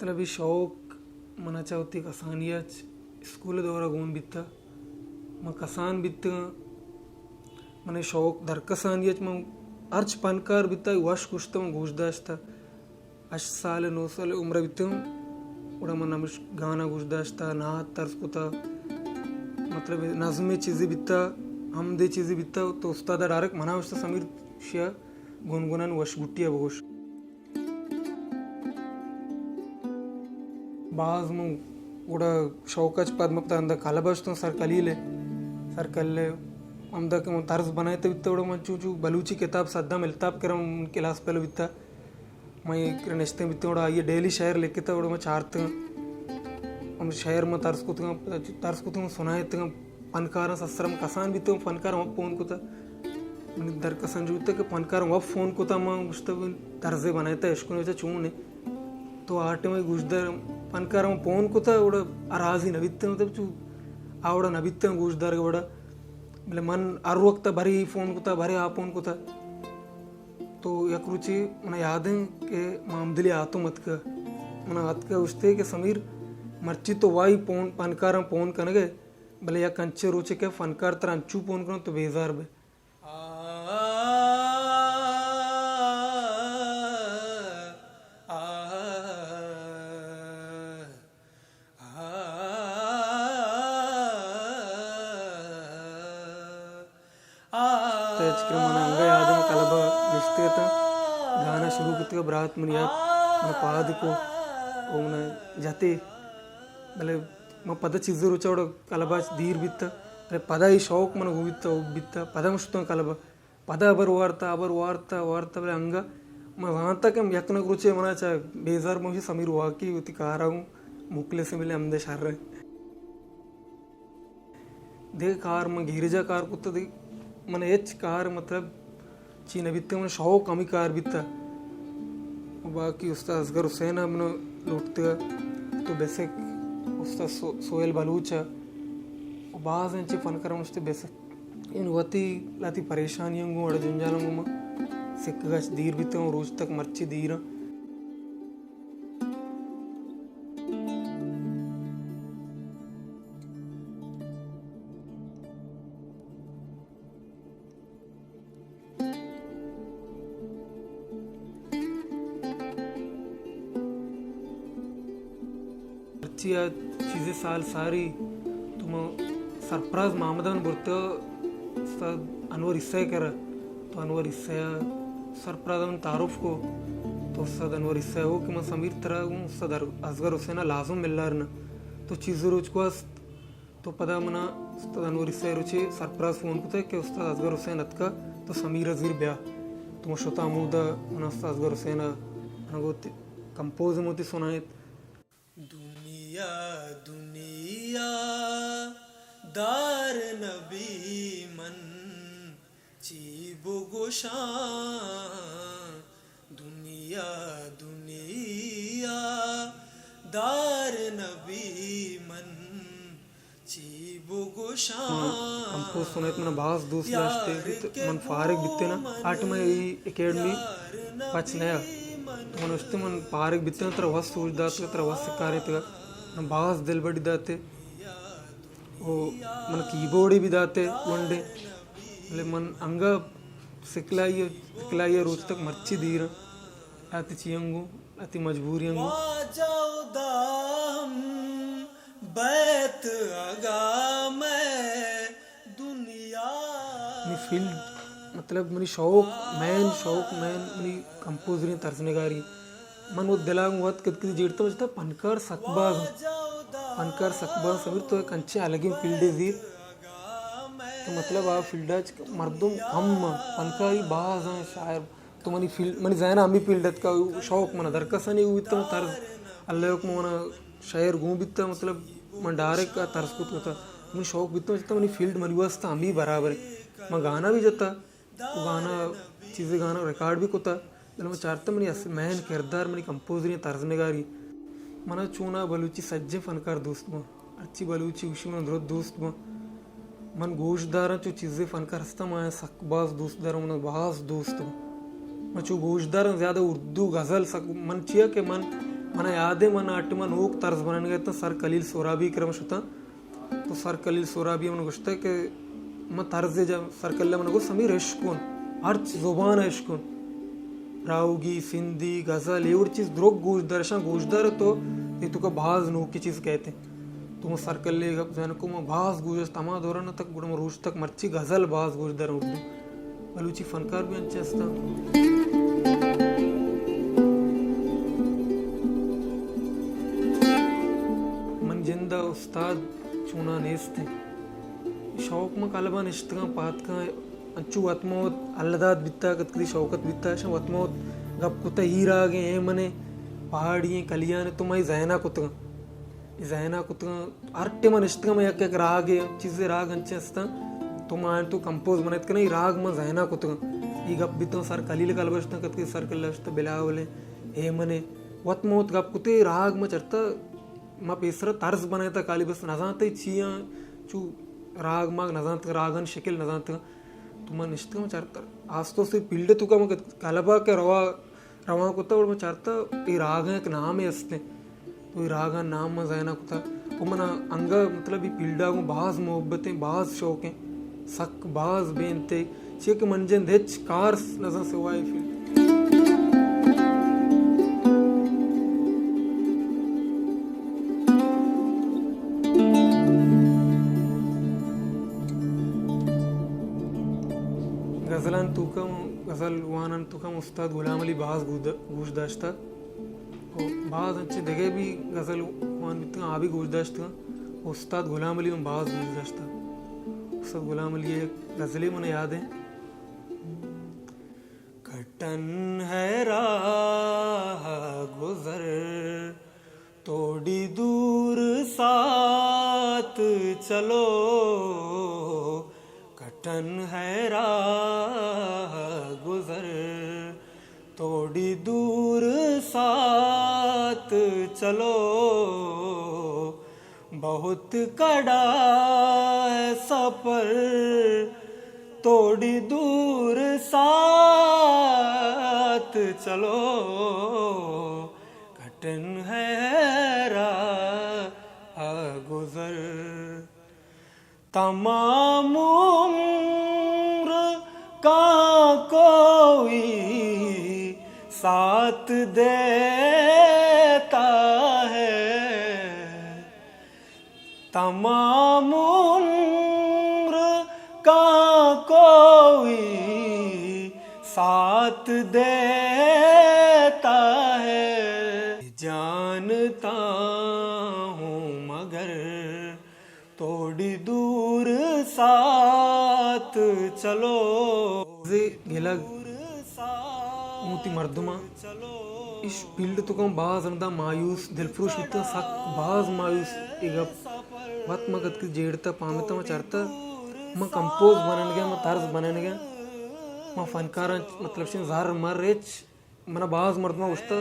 مطلب، اے شوق منا چہ وتی کسانی ءَ چہ اسکول ءِ دور ءَ گون بیتہ۔ من کسان بیتگاں، من اے شوق در کسانی ءَ چہ، من ہرچ پنکار بیتہ، وش گوشتہ، من گوش داشتہ۔ ہشت سال، نو سال عمر بیتگاں، گڑا من ہمیش گانا گوش داشتہ، نعت ترس کتہ، مطلب، نظمے چیزے بیتہ، حمدے چیزے بیتہ، تو استاد ءَ ڈائریکٹ منا گوشتہ، سمیر، شیا گنگنانی وش گٹی ءَ بگوش۔ باز من گڑا شوق ءَ چہ پد من پدا ہمدا کلب ءَ شتاں، سر کلیل ءَ، سر کلیل ءَ ہمدا کہ من طرز بنائینتہ بیتہ، گڑا من چو چو بلوچی کتاب صدام الطاف کرا من کلاس فیلو بیتہ، من یک کرا نشتہ بیتہ، گڑا آئی ءَ ڈیلی شعر لکھتہ، گڑا من چارتگاں، ہم شعر من طرز کتگاں، طرز کتگاں، سنائینتگاں۔ پنکاراں سسرم کسان بیتہ، پنکاراں وت فون کتہ۔ منی در کسان جو بیتہ کہ پنکاراں وت فون کتہ، من گوشتہ، طرزے بنائینتہ، اشکنو چہ چون اِنت؟ تو آ ٹائم گوشدار، پنکاراں فون کتہ، اوڑا راضی نہ بیتہ، مطلب، چو آ وڑا نہ بیتہ گوشدار وڑا۔ بلے من ہر وقت برے فون کتہ، برے آ فون کتہ۔ تو یک روچے منا یاد اِنت کہ مامدلی آتم اتکہ، منا اتکہ گوشتے کہ سمیر، مرچی تو وائی فون، پنکاراں فون کنگ ئے، بلے یک انچیں روچے کہ فنکار ترا انچو پون کنت تو بیزار بئے۔ تو اچ کہ من انگہ یاد اِنت، کلب ءَ نشتگ اتاں، گانا شروع کتگ، برات منی ات، من پاد کو، او من جتے، بلے من پدا چیزے روچا وڑا کلب ءَ چہ دیر بیتہ، بلے پدا اے شوق من گون بیتہ، حب بیتہ، پدا من شتاں کلب ءَ۔ پدا ہبر وارتہ، ہبر وارتہ، وارتہ، بلے انگہ من زانتہ کہ یک نہ روچے منا چہ بیزار بوشی سمیر واقعی وتی کارا گوں مخلص اِنت، بلے ہمدے شر اِنت۔ دگہ کار من گیرجا کار کتہ، دگہ من ہچ کار مطلب چی نہ بیتہ، من شوق ہمے کار بیتہ۔ و باقی استاد اصغر حسین ءَ من لوٹتگ، تو بسک استاد سو-، سہیل بلوچ ءَ، و باز انچیں فنکار من شتے بسک۔ ان وتی لہتی پریشانی ہم گوں اڑ جنجال ہم گوں من سکگ ءَ چہ دیر بیتگ، روچ تک مرچی دیر آں۔ مرچی آ چیزے سال ساری تو من سرفراز محمد ءَ من برتہ استاد انور عیسیٰ ءِ کرا، تو انور عیسیٰ ءَ سرفراز ءَ من تعارف کو، تو استاد انور عیسیٰ ءَ گو کہ من سمیر ترا گوں استاد ار-، اصغر حسین ءَ لازم ملارنا، تو چیزے روچ گوست۔ تو پدا منا استاد انور عیسیٰ ءَ روچے سرفراز فون کتہ کہ استاد اصغر حسین اتکہ، تو سمیر ءَ زیر بیا۔ تو من شتاں ہمودا، منا استاد اصغر حسین ءَ منا گو کمپوز ہم وتی سنائینت۔ دنیا، دنیا، دار نبی من چی بگوشاں؟ دنیا، دنیا، دار نبی من چی بگوشاں؟ من کمپوز سنائینت، منا باز دوست داشتے، من فارغ بیتے نا، آ ٹائم ءَ اے اکیڈمی پچ نیا۔ تو من گوشتے من فارغ بیتے نا، ترا وس سوج داتگا، ترا وس سکاریتگا، من باز دلبڈی داتے۔ او من کیبورڈے بھی داتے گونڈے، بلے من انگا سکلائی، سکلائی روچ تک مرچی دیراں، لہتے چیاں گوں، لہتے مجبوریاں گوں۔ واجہ ادا ہم بیت اگا میں دنیا۔ منی فیلڈ، مطلب منی شوق، مین شوق، مین منی کمپوزری، طرز نگاری۔ من وت دلا گوں وت کد کدی جیڑتاں، جتا پنکار سک باز انت۔ پنکار سک باز، سمیر تو یک انچیں الگیں فیلڈے زیر کہ مطلب آ فیلڈا چ مردم کم انت، پنکاری باز انت، شاعر۔ تو منی فیلڈ، منی ذہنا ہمے فیلڈ اتکا، شوق منا درکسانی بیتا، طرز اللہ حکم منا شعر گون بیتا، مطلب من ڈائریکٹ آ طرز کت کتا۔ منی شوق بیتا، جتا منی فیلڈ منی واسطہ ہمے برابر انت۔ من گانا بھی جتا، گانا، چیزے گانا ریکارڈ بھی کتا، بلے من چارتا منی اصل مین کردار منی کمپوزری، طرز نگاری۔ منا چونا بلوچی سجیں فنکار دوست باں، ہرچی بلوچی گوشی من درست دوست باں۔ من گوش داراں چو چیزے فنکار ہستاں، من سک باز دوست داراں، من باز دوست باں۔ من چو گوش داراں زیادہ اردو غزل سک، من چیا کہ من منا یاد ایں، من آ ٹائم ءَ نوک طرز بنائینگ ءَ اتاں، سر خلیل سہرابی ءِ کرا من شتاں۔ تو سر خلیل سہرابی ءَ من گوشتہ کہ من طرز ءَ جا، سر خلیل ءَ من گوشت، سمیر، عشق کن، ہرچ زبان ءَ عشق کن، راہوگی، سندھی، غزل، اے وڑ چیز درست گوشدار، اشاں گوشدار، تو اے توکا باز نوکیں چیز کئیت۔ تو من سر خلیل ءِ گپ ذہن ءَ کو، من باز گوشت ہما دوران تک، گڑا من روچ تک مرچی غزل باز گوشدار اردو۔ بلوچی فنکار بھی انچیں استاں۔ من جند ءَ استاد چوناں نیست ایں۔ شوق من کلب ءَ نشتگاں، پاتکاں، انچو وت ما وت اللہ داد بیتا، کد کدی شوکت بیتا، اشاں وت ما وت گپ کتا، ای راگ ایں، اے من ایں، پہاڑی ایں، کلیان ایں، تو ما ای ذہن ءَ کتگاں۔ ای ذہن ءَ کتگاں، ہر ٹائم ءَ نشتگاں، من یک یک راگ ءَ، چیزے راگ انچیں استاں، تو ما آیاں تو کمپوز بنائیت کناں، ای راگ من ذہن ءَ کتگاں۔ ای گپ بیتاں، سر خلیل ءِ کلب ءَ شتاں، کد کدی سر خلیل ءَ شتاں، بلاول ایں، اے من ایں، وت ما وت گپ کتے، راگ ما چرتا، ما پیسرا طرز بنائیتا، خالی بس نزانتے چیاں، چو راگ ماگ نزانت، راگانی شکل نزانت۔ تو من نشتگاں چارتر، آستہ آستہ فیلڈ توکا من کلبا کہ روا، روان کتا، اور من چارتا اے راگاں یک نامے استیں۔ تو اے راگاں نام من ذہنا کتا۔ او من انگا مطلب اے فیلڈا گوں باز محبت ایں، باز شوق ایں، سک باز بے انتہے۔ چیا کہ من جند ہچ کار نزاں سوائے فیلڈ۔ غزلان توکا، غزل وانان توکا استاد غلام علی باز گود-، گوش داشتا۔ و باز انچیں دگہ بھی غزل وان بیتگاں، آ بھی گوش داشتگاں۔ استاد غلام علی من باز گوش داشتا۔ استاد غلام علی یک غزلے من یاد ایں۔ کٹن ہے راہ گزر، توڑی دور ساتھ چلو، کٹن ہے راہ گزر، توڑی دور ساتھ چلو، بہت کڑا ہے سفر، توڑی دور ساتھ چلو، کٹن ہے راہ گزر۔ تمام عمر کا کوئی ساتھ دیتا ہے، تمام عمر کا کوئی ساتھ دیتا ہے۔ جانتا ہوں مگر توڑی دور ساتھ چلو۔ زی گلگ اوں وتی مردماں۔ اش فیلڈ توکا باز رندا مایوس، دلفروش بیتاں، سک باز مایوس۔ اے گپ وت ما کتکی جیڑتا، پامتا، ما چارتا، ما کمپوز بننگا، ما طرز بننگا، ما فنکاراں مطلب شن زر مر ہچ۔ منا باز مردماں گوشتا،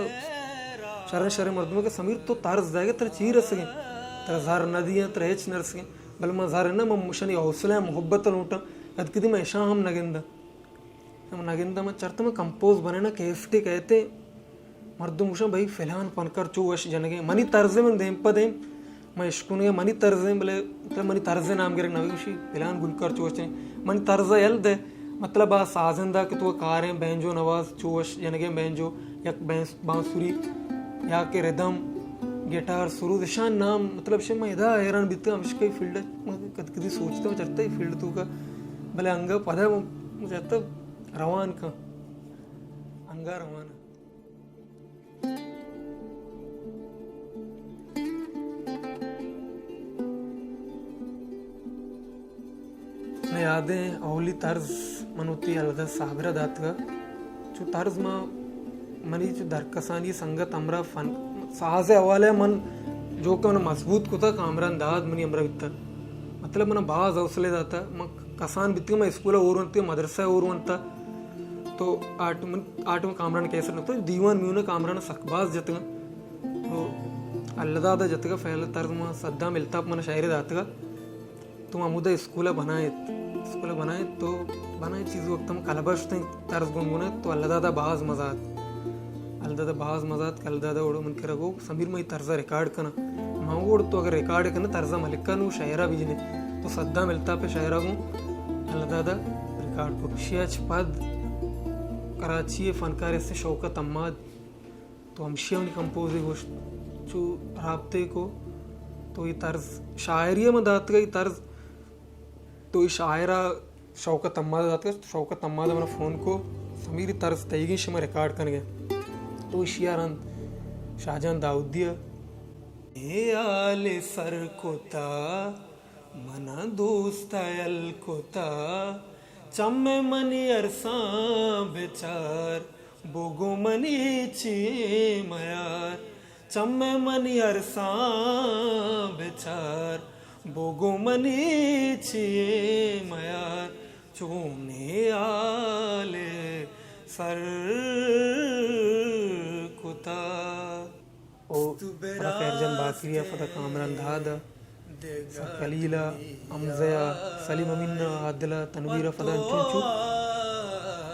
شریں شریں مردماں کہ سمیر تو طرز دئیگے ترا چی رسگیں؟ ترا زر نہ دیاں، ترا ہچ نہ رسگیں۔ بلے من زر نہ، من اشانی حوصلہ ءُ محبت لوٹاں۔ کد کدی من اشاں ہم نہ گنداں۔ من نہ گنداں، من چرتاں من کمپوز بنیناں، کیسٹے کئیت، مردم گوشاں بھئی فلان فنکار چو وش جنگیں۔ منی طرز ایں، من دیم پہ دیم من اشکنگاں، منی طرز ایں، بلے مطلب منی طرز ءِ نام گرگ نہ بی، گوشی فلان گلکار چو وش ایں۔ منی طرز ءَ یل دے، مطلب آ سازندہ کہ تو کاریں، بینجو نواز چو وش جنگیں، بینجو یک بینس-، بانسری یا کہ ردم، گٹار، سروز، اشان نام، مطلب شے من ادا حیران بیتاں، ہمشکہ فیلڈ ءَ من کد کدی سوچتاں چرتا اے فیلڈ توکا، بلے انگا پدا من چرتا روان کن، انگا روان۔ من یادیں اولی طرز من وتی الداد صابر ءَ داتگ۔ چو طرز ما منی چو درکسانی سنگت ہمراہ فن ساز ءِ حوالہ ءَ من جو کہ من مضبوط کتگ، کامران داد منی ہمراہ بیتگ۔ مطلب من باز حوصلہ داتگ۔ من کسان بیتگ، من اسکول ءَ ہور ونتگ، مدرسہ ءَ ہور ونتگ۔ تو آ ٹائم، آ ٹائم کامران کیسٹ نہ تو دیوان میون ءَ کامران سک باز جتگ۔ تو اللہ داد ءَ جتگ، فیل طرز ما صدام الطاف من شاعری داتگ۔ تو ہمودا اسکول ءَ بنائیت، اسکول ءَ بنائیت تو بنائیت چیز وقت ہم کلب ءَ شتیں طرز گنگنائیت تو اللہ داد ءَ باز مزہ ات۔ کلداد ءَ باز مزہ ات، کلداد ءَ اوڑو من کرا گو، سمیر، من اے طرز ءَ ریکارڈ کناں۔ من گو تو اگر ریکارڈ کنئے، طرز ءَ ملکا نوں شاعر ءَ بجنئے۔ تو صدام الطاف ءِ شاعر ءَ گوں کلداد ءَ ریکارڈ کو۔ اشی ءَ چہ پد کراچی ءِ فنکارے است شوکت حماد، تو ہمشی ءَ منی کمپوز ءَ گوشت، چو رابطے کو، تو اے طرز شاعری ءَ من داتگ، اے طرز تو اے شاعر ءَ شوکت حماد ءَ داتگ، شوکت حماد ءَ من ءَ فون کو، سمیر، اے طرز تئیگیں، شما ریکارڈ کنگ ءَ۔ تو اشی ءَ رند شاہ جان داؤدی ءَ۔ اے حال سر کتا، من ءَ دوست ءَ یل کتا، چم منی ارساں بچار، بگو منی چی میار، چم منی ارساں بچار، بگو منی چی میار، چونیں حال سر کتا۔ او پدا خیر جان باقری ءَ، پدا کامران داد ءَ، سر خلیل ءَ، حمزہ ءَ، سلیم امین ءَ، عادل ءَ، تنویر ءَ، پدا انچو انچو۔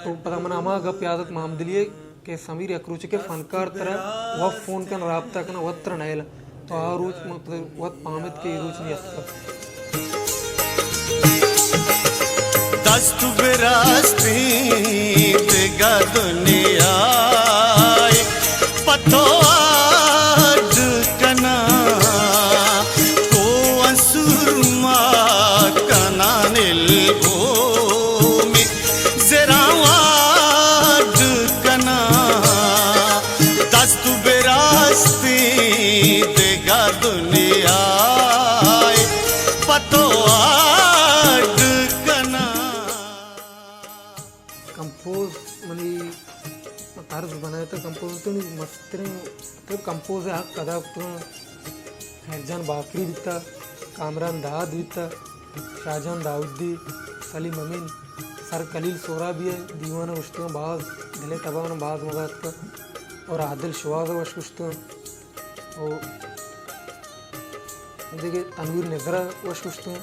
تو پدا من ءَ ہما گپ یات ات محمد علی ءِ کہ سمیر، یک روچے کہ فنکار ترا وت فون کن، رابطہ کن، وت ترا نئیل، تو آ روچ من پدا وت پہمت کہ اے روچ نی است۔ دست براستیں دگہ دنیا پہ تو اڈ کناں، کوہ سرما کناں، نیلگومی زراں اڈ کناں، دست براستیں دگہ دنیا پہ تو اڈ کناں۔ کمپوز منی طرز بنائے تھا، کمپوز تو نہیں مستریں، تو کمپوز حق ادا کتگاں۔ خیر جان باقری بیتا، کامران داد بیتا، شاہ جان داؤدی، سلیم امین، سر خلیل سہرابی ءَ دیوان ءَ گوشتگاں، باز دل ءِ تب ءَ من باز مزہ اتکا، اور عادل شواز ءَ وش گوشتگاں۔ او دگہ تنویر نظر ءَ وش گوشتگاں۔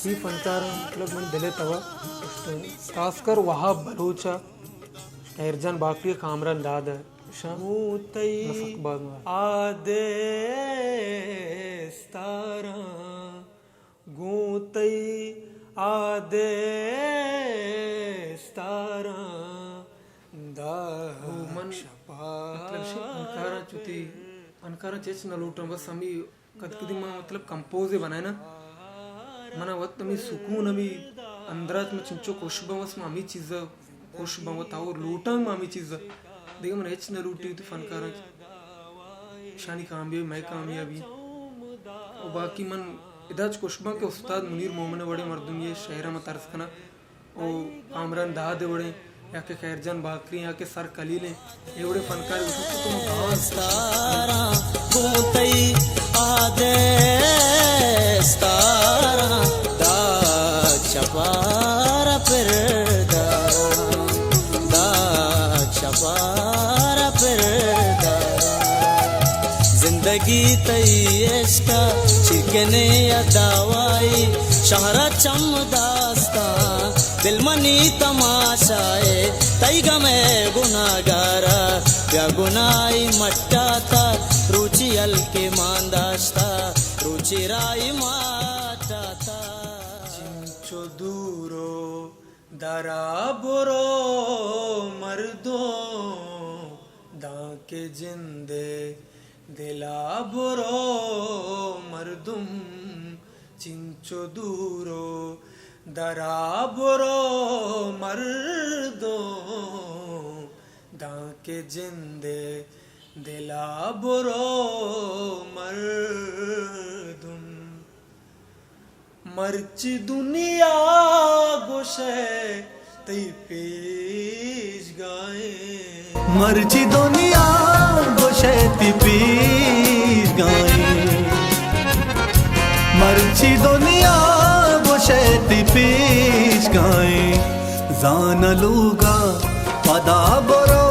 اے فنکاراں مطلب منی دل ءِ تب ءَ گوشتگاں۔ خاص کر وہاب بلوچ ءَ، خیر جان باقری ءَ، کامران داد ءَ، اشاں گوں تئی من سک باز مزہ آ دستاراں، گوں تئی آ دستاراں، داہ او من شپا مطلب شپ فنکاراں چوتی فنکاراں چچ نہ لوٹاں، بس ہمیں کد کدی ما مطلب کمپوزے بنائے نا، منا وت ہمیں سکون ہمیں اندرات، من چنچو خوش باں، بس ما ہمیں چیزا خوش باں، وت اور لوٹاں ما ہمیں چیزا۔ دگہ من ہچ نہ لوٹی تو فنکاراں، شانی کامیابی مئے کامیابی۔ و باقی من ادا چ خوش باں کہ استاد منیر مومن وڑیں مردمی شعر ما ترس کناں۔ او کامران داد وڑیں یا کہ خیر جان باقری یا کہ سر خلیل ہیں، اے وڑیں فنکار گوشت تو باز دستاراں گوں تئی آ دستاراں، داگ شپار پر داراں، داگ شپار پر داراں۔ زندگی تئی عشق ءَ چیرکنے یا داوائی، شہر ءَ چم داستاں، دل منی تماشائے، تئی گم ءِ گناہگار ءَ بیا گناہی مٹاتا، روچی ہلکے مان داشتا، روچی راہی مٹاتا۔ چنچو دورو درا برو مردم، دانکہ جندے دلا برو مردم، چنچو دورو درا برو مردم، دانکہ جندے دلا برو مردم۔ مرچی دنیا گوشئے تئی پیشگائیں۔ مرچی دنیا گوشئے تئی پیشگائیں۔ مرچی دنیا گوشئے تئی پیشگائیں۔ زان لوگا پدا برو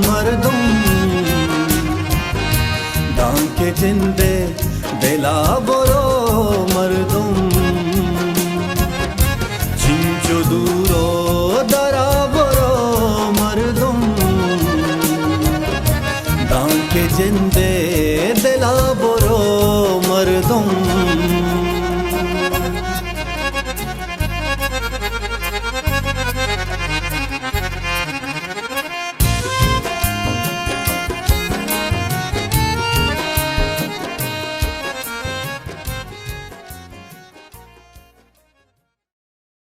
مردم، دانکہ جندے دلا برو مردم۔ چنچو دورو درا برو مردم، جندے دلا برو مردم